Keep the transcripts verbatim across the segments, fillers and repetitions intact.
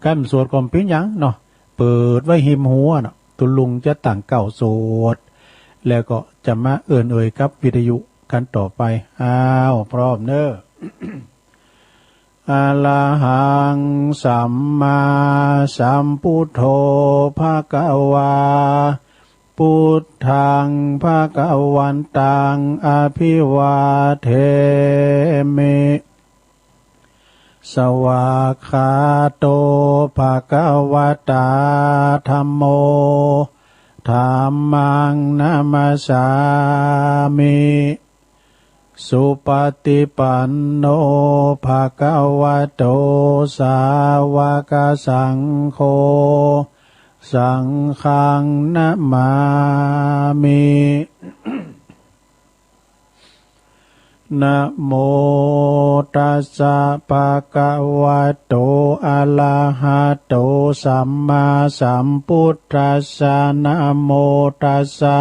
คันสวดก็บ่เป๋นหยังเนาะ เปิดไว้ฮิมหัวเนาะ ตุ๊ลุงจะตั้งเก้าสวด แล้วก็จะมาเอิ้นเอ่ยกับวิทยุกันต่อไป อ้าว พร้อมเน้อ Arahaṃ sammāsambuddho bhagavā, buddhaṃ bhagavantaṃ abhivādemi. Svākkhāto bhagavatā dhammo, dhammaṃ namassāmi. Supaṭipanno bhagavato sāvakasaṅgho, saṅghaṃ namāmi. Namo tassa bhagavato arahato sammāsambuddhassa. Namo tassa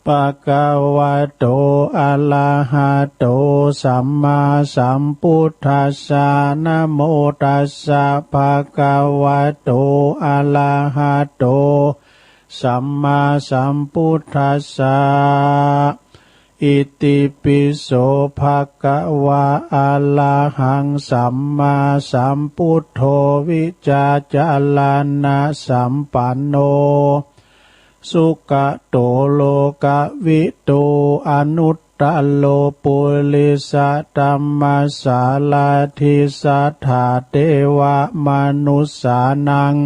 bhagavato arahato sammāsambuddhassa. Namo tassa bhagavato arahato sammāsambuddhassa. Itipi so bhagavā arahaṃ sammāsambuddho vijjācaraṇasampanno sugato lokavidū anuttaro purisadammasārathi satthā devamanussānaṃ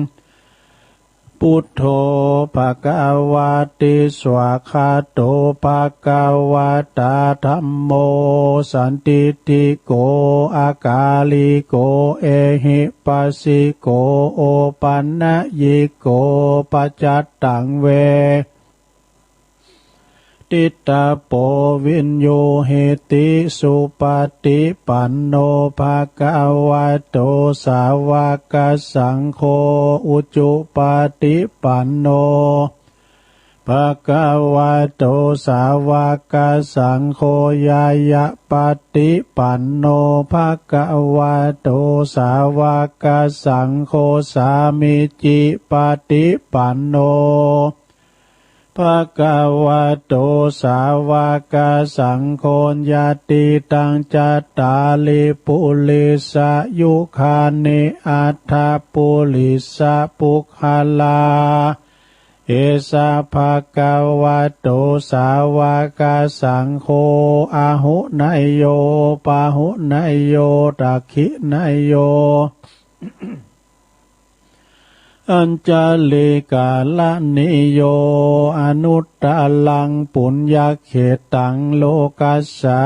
buddho bhagavāti. Svākkhāto bhagavatā dhammo sandiṭṭhiko akāliko ehipassiko opanayiko paccattaṃ ve ditabbo viññūhīti. Supaṭipanno bhagavato sāvakasaṅgho, ujupaṭipanno bhagavato sāvakasaṅgho, ñāyapaṭipanno bhagavato sāvakasaṅgho, sāmīcipaṭipanno bhagavato sāvakasaṅgho, yadidaṃ cattāri purisayugāni aṭṭha purisapuggalā, esa bhagavato sāvakasaṅgho, āhuneyyo pāhuneyyo dakkhiṇeyyo añjalikaraṇīyo anuttaraṃ puññakkhettaṃ lokassāti.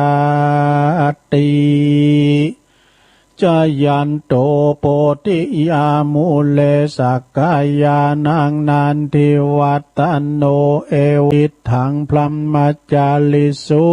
Jayanto bodhiyā mūle sakyānaṃ nandivaḍḍhano, evaṃ tiṭṭhaṃ brahmacārisu